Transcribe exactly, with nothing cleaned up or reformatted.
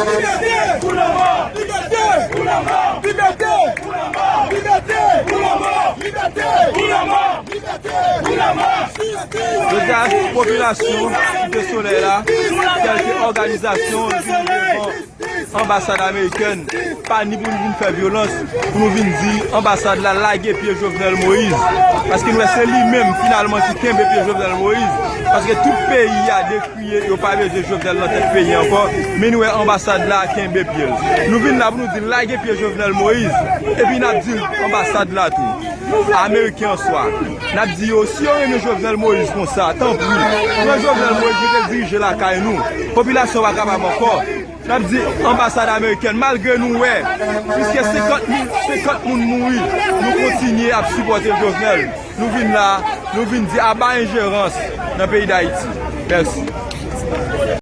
Libète pou lanmò! Libète pou lanmò! Libète pou lanmò! Libète pou lanmò! Libète pou lanmò! Libète pou lanmò! Jodi a, popilasyon Site Solèy la, kèlke òganizasyon vin devan anbasad amerikèn, pa ni pou nou vin fè vyolans, pou nou vin di anbasad la lage pye Jovenel Moïse. Paske nou wè se li menm finalman ki kenbe pye Jovenel Moïse. Paske tout peyi a dekriye yo pa bezwen Jovenel nan tèt peyi ankò. Men nou wè anbasad la kenbe pye l. Nou vin la pou nou di lage pye Jovenel Moïse. Epi n ap di anbasad la tou. Ameriken an swa. N ap di yo, si yo renmen Jovenel Moïse konsa, tanpri, pran Jovenel Moïse mete l dirije lakay nou. Popilasyon pa kapab ankò. N ap di anbasad amerikèn, malgre nou wè pliske senkant mil, senkant moun mouri, nou kontinye ap sipòte Jovenel. Nou vin la, nou vin di aba enjerans nan peyi Dayiti. Mèsi.